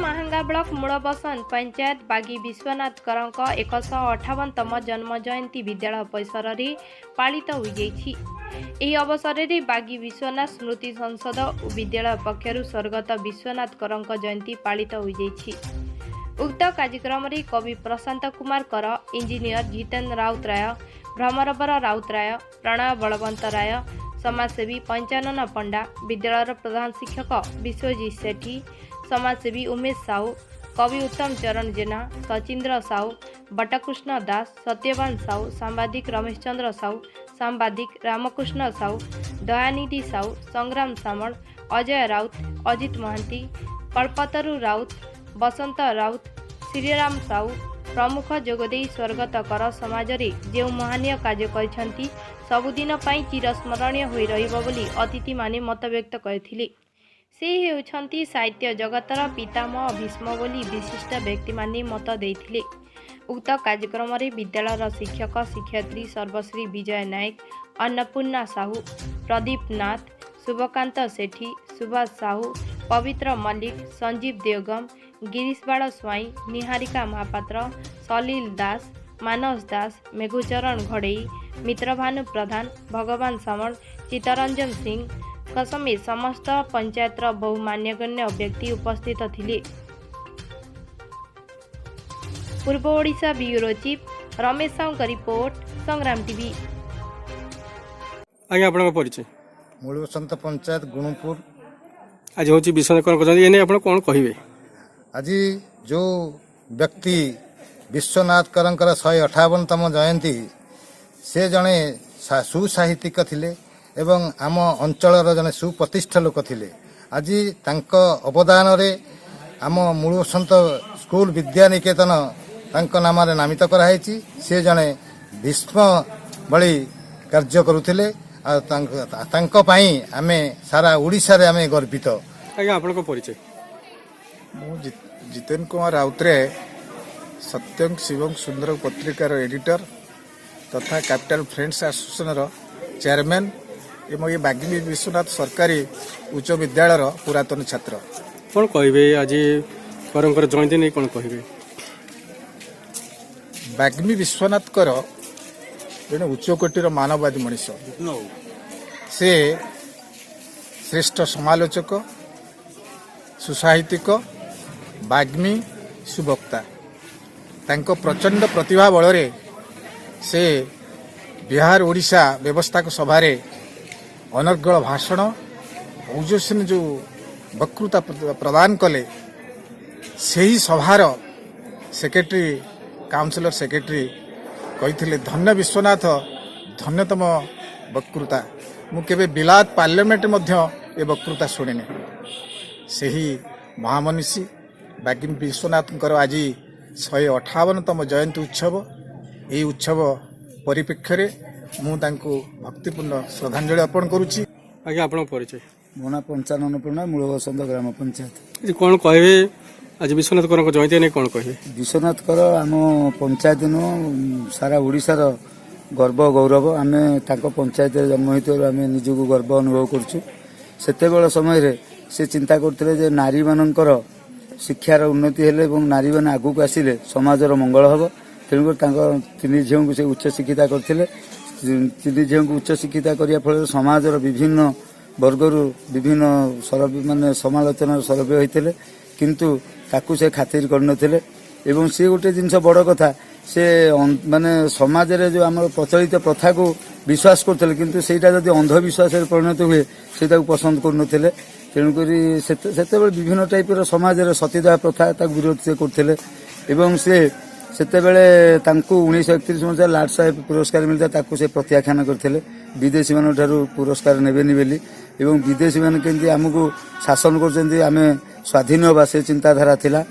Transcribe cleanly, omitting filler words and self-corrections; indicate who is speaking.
Speaker 1: Mahanga block Mulabasanta panchayat Baaghi Vishwanath କରଙ୍କ 158ତମ ଜନ୍ମ ଜୟନ୍ତୀ ବିଦ୍ୟାଳୟ ପରିସରରେ ପାଳିତ ହୋଇଯାଇଛି। ଏହି ଅବସରରେ ବାଗୀ ବିଶ୍ୱନାଥ ସ୍ମୃତି ସଂସଦ ଓ ବିଦ୍ୟାଳୟ ପକ୍ଷରୁ ସ୍ୱର୍ଗତ ବିଶ୍ୱନାଥ କରଙ୍କ ଜୟନ୍ତୀ ପାଳିତ ହୋଇଯାଇଛି। ଉକ୍ତ କାର୍ଯ୍ୟକ୍ରମରେ କବି ପ୍ରଶାନ୍ତ କୁମାର କର, ଇଞ୍ଜିନିୟର ଜିତେନ୍ଦ୍ର ରାଉତରାୟ, ଭ୍ରମରବର ରାଉତରାୟ, ପ୍ରଣୟ ବଳବନ୍ତ ରାୟ, ସମାଜସେବୀ ପଞ୍ଚାନନ ପଣ୍ଡା, ବିଦ୍ୟାଳୟର ପ୍ରଧାନ ଶିକ୍ଷକ ବିଶ୍ୱଜିତ ସେଠୀ, ସମାଜସେବୀ ଉମେଶ ସାହୁ, କବି ଉତ୍ତମ ଚରଣ ଜେନା, ସଚିନ୍ଦ୍ର ସାହୁ, ବଟକୃଷ୍ଣ ଦାସ, ସତ୍ୟବାନ ସାହୁ, ସାମ୍ବାଦିକ ରମେଶ ଚନ୍ଦ୍ର ସାହୁ, ସାମ୍ବାଦିକ ରାମକୃଷ୍ଣ ସାହୁ, ଦୟାନିଧି ସାହୁ, ସଂଗ୍ରାମ ସାମଲ, ଅଜୟ ରାଉତ, ଅଜିତ ମହାନ୍ତି, କଳ୍ପତରୁ ରାଉତ, ବସନ୍ତ ରାଉତ, ଶ୍ରୀରାମ ସାହୁ ପ୍ରମୁଖ ଯୋଗଦେଇ ସ୍ୱର୍ଗତ କର ସମାଜରେ ଯେଉଁ ମହାନୀୟ କାର୍ଯ୍ୟ କରିଛନ୍ତି, ସବୁଦିନ ପାଇଁ ଚିରସ୍ମରଣୀୟ ହୋଇ ରହିବ ବୋଲି ଅତିଥିମାନେ ମତବ୍ୟକ୍ତ କରିଥିଲେ। ସେ ହେଉଛନ୍ତି ସାହିତ୍ୟ ଜଗତର ପିତାମହ ଭୀଷ୍ମ ବୋଲି ବିଶିଷ୍ଟ ବ୍ୟକ୍ତିମାନେ ମତ ଦେଇଥିଲେ। ଉକ୍ତ କାର୍ଯ୍ୟକ୍ରମରେ ବିଦ୍ୟାଳୟର ଶିକ୍ଷକ ଶିକ୍ଷୟିତ୍ରୀ ସର୍ବଶ୍ରୀ ବିଜୟ ନାୟକ, ଅନ୍ନପୂର୍ଣ୍ଣା ସାହୁ, ପ୍ରଦୀପ ନାଥ, ଶୁଭକାନ୍ତ ସେଠୀ, ସୁଭାଷ ସାହୁ, ପବିତ୍ର ମଲ୍ଲିକ, ସଞ୍ଜୀବ ଦେଓଗମ, ଗିରୀଶବାଳ ସ୍ୱାଇଁ, ନିହାରିକା ମହାପାତ୍ର, ସଲିଲ ଦାସ, ମାନସ ଦାସ, ମେଘୁଚରଣ ଘଡ଼େଇ, ମିତ୍ରଭାନୁ ପ୍ରଧାନ, ଭଗବାନ ସାମଲ, ଚିତ୍ତରଞ୍ଜନ ସିଂଙ୍କ ସମେତ ସମସ୍ତ ପଞ୍ଚାୟତର ବହୁ ମାନ୍ୟଗଣ୍ୟ ବ୍ୟକ୍ତି ଉପସ୍ଥିତ ଥିଲେ। ପୂର୍ବ ଓଡ଼ିଶା ବ୍ୟୁରୋ ଚିଫ୍ ରମେଶ ସାହୁଙ୍କ ରିପୋର୍ଟ, ସଂଗ୍ରାମ ଟିଭି।
Speaker 2: ଆଜ୍ଞା, ଆପଣଙ୍କ ପରିଚୟ?
Speaker 3: ମୂଳବସନ୍ତ ପଞ୍ଚାୟତ, ଗୁଣପୁର।
Speaker 2: ଆଜି ହେଉଛି ବିଶ୍ୱନାଥ କରଙ୍କ ଜୟନ୍ତୀ, ଏ ନେଇ ଆପଣ କ'ଣ କହିବେ?
Speaker 3: ଆଜି ଯେଉଁ ବ୍ୟକ୍ତି ବିଶ୍ୱନାଥ କରଙ୍କର 158ତମ ଜୟନ୍ତୀ, ସେ ଜଣେ ସୁସାହିତ୍ୟିକ ଥିଲେ ଏବଂ ଆମ ଅଞ୍ଚଳର ଜଣେ ସୁପ୍ରତିଷ୍ଠ ଲୋକ ଥିଲେ। ଆଜି ତାଙ୍କ ଅବଦାନରେ ଆମ ମୂଳବସନ୍ତ ସ୍କୁଲ ବିଦ୍ୟା ନିକେତନ ତାଙ୍କ ନାମରେ ନାମିତ କରାହେଇଛି। ସେ ଜଣେ ଭୀଷ୍ମ ଭଳି କାର୍ଯ୍ୟ କରୁଥିଲେ ଆଉ ତାଙ୍କ ପାଇଁ ଆମେ ସାରା ଓଡ଼ିଶାରେ ଆମେ ଗର୍ବିତ।
Speaker 2: ଆଜ୍ଞା, ଆପଣଙ୍କ ପରିଚୟ?
Speaker 4: ମୁଁ ଜିତେନ କୁମାର ରାଉତରାୟ, ସତ୍ୟଂ ଶିବଂ ସୁନ୍ଦର ପତ୍ରିକାର ଏଡିଟର ତଥା କ୍ୟାପିଟାଲ ଫ୍ରେଣ୍ଡସ୍ ଆସୋସିଏସନର ଚେୟାରମ୍ୟାନ୍ ଏବଂ ଏ ବାଗୀ ବିଶ୍ୱନାଥ ସରକାରୀ ଉଚ୍ଚ ବିଦ୍ୟାଳୟର ପୁରାତନ ଛାତ୍ର।
Speaker 2: କ'ଣ କହିବେ, ଆଜି କରଙ୍କର ଜୟନ୍ତୀ ନେଇ କ'ଣ କହିବେ?
Speaker 4: ବାଗ୍ମୀ ବିଶ୍ୱନାଥଙ୍କର ଜଣେ ଉଚ୍ଚକୋଟୀର ମାନବବାଦୀ ମଣିଷ। ସେ ଶ୍ରେଷ୍ଠ ସମାଲୋଚକ, ସୁସାହିତ୍ୟିକ, ବାଗ୍ମୀ, ସୁବକ୍ତା। ତାଙ୍କ ପ୍ରଚଣ୍ଡ ପ୍ରତିଭା ବଳରେ ସେ ବିହାର ଓଡ଼ିଶା ବ୍ୟବସ୍ଥାକ ସଭାରେ ଅନର୍ଗଳ ଭାଷଣ, ଓଜସ୍ୱିନୀ ଯେଉଁ ବକ୍ତୃତା ପ୍ରଦାନ କଲେ, ସେହି ସଭାର ସେକ୍ରେଟାରୀ, କାଉନସିଲର ସେକ୍ରେଟାରୀ କହିଥିଲେ, "ଧନ୍ୟ ବିଶ୍ୱନାଥ, ଧନ୍ୟତମ ବକ୍ତୃତା। ମୁଁ କେବେ ବିଲାତ ପାର୍ଲାମେଣ୍ଟ ମଧ୍ୟ ଏ ବକ୍ତୃତା ଶୁଣିନି।" ସେହି ମହାମନୀଷୀ ବାଗ୍ମୀ ବିଶ୍ୱନାଥଙ୍କର ଆଜି 158ତମ ଜୟନ୍ତୀ ଉତ୍ସବ। ଏହି ଉତ୍ସବ ପରିପ୍ରେକ୍ଷୀରେ ମୁଁ ତାଙ୍କୁ ଭକ୍ତିପୂର୍ଣ୍ଣ ଶ୍ରଦ୍ଧାଞ୍ଜଳି ଅର୍ପଣ କରୁଛି।
Speaker 2: ଆଜ୍ଞା, ଆପଣଙ୍କ ପରିଚୟ?
Speaker 5: ମୋ ନାଁ ପଞ୍ଚାନନ ପଣ୍ଡା, ମୂଳବସନ୍ତ ଗ୍ରାମ ପଞ୍ଚାୟତ।
Speaker 2: ଆଜି କ'ଣ କହିବେ, ଆଜି ବିଶ୍ୱନାଥ କରଙ୍କ ଜୟନ୍ତୀ ନେଇ କ'ଣ କହିବେ?
Speaker 5: ବିଶ୍ୱନାଥ କର ଆମ ପଞ୍ଚାୟତ ନୁହଁ, ସାରା ଓଡ଼ିଶାର ଗର୍ବ, ଗୌରବ। ଆମେ ତାଙ୍କ ପଞ୍ଚାୟତରେ ଜନ୍ମ ହୋଇଥିବାରୁ ଆମେ ନିଜକୁ ଗର୍ବ ଅନୁଭବ କରୁଛୁ। ସେତେବେଳ ସମୟରେ ସେ ଚିନ୍ତା କରୁଥିଲେ ଯେ ନାରୀମାନଙ୍କର ଶିକ୍ଷାର ଉନ୍ନତି ହେଲେ ଏବଂ ନାରୀମାନେ ଆଗକୁ ଆସିଲେ ସମାଜର ମଙ୍ଗଳ ହେବ। ତେଣୁକରି ତାଙ୍କ ତିନି ଝିଅଙ୍କୁ ସେ ଉଚ୍ଚ ଶିକ୍ଷିତା କରିଥିଲେ। ତିନି ଝିଅଙ୍କୁ ଉଚ୍ଚ ଶିକ୍ଷିତା କରିବା ଫଳରେ ସମାଜର ବିଭିନ୍ନ ବର୍ଗରୁ ବିଭିନ୍ନ ସରବ୍ୟ, ମାନେ ସମାଲୋଚନାର ସରବ୍ୟ ହୋଇଥିଲେ, କିନ୍ତୁ ତାକୁ ସେ ଖାତିର କରିନଥିଲେ। ଏବଂ ସିଏ ଗୋଟେ ଜିନିଷ ବଡ଼ କଥା, ସେ ମାନେ ସମାଜରେ ଯେଉଁ ଆମର ପ୍ରଚଳିତ ପ୍ରଥାକୁ ବିଶ୍ୱାସ କରୁଥିଲେ, କିନ୍ତୁ ସେଇଟା ଯଦି ଅନ୍ଧବିଶ୍ୱାସରେ ପରିଣତ ହୁଏ, ସେ ତାକୁ ପସନ୍ଦ କରୁନଥିଲେ। ତେଣୁକରି ସେତେବେଳେ ବିଭିନ୍ନ ଟାଇପର ସମାଜରେ ସତୀଦାହ ପ୍ରଥା, ତାକୁ ବିରୋଧ ସେ କରୁଥିଲେ। ଏବଂ ସେ ସେତେବେଳେ ତାଙ୍କୁ 1931 ମସିହାରେ ଲାଟ ସାହେବ ପୁରସ୍କାର ମିଳିଥିଲା, ତାକୁ ସେ ପ୍ରତ୍ୟାଖ୍ୟାନ କରିଥିଲେ, ବିଦେଶୀମାନଙ୍କ ଠାରୁ ପୁରସ୍କାର ନେବେନି ବୋଲି। ଏବଂ ବିଦେଶୀମାନେ କେମିତି ଆମକୁ ଶାସନ କରୁଛନ୍ତି, ଆମେ ସ୍ୱାଧୀନ ହେବା, ସେ ଚିନ୍ତାଧାରା ଥିଲା।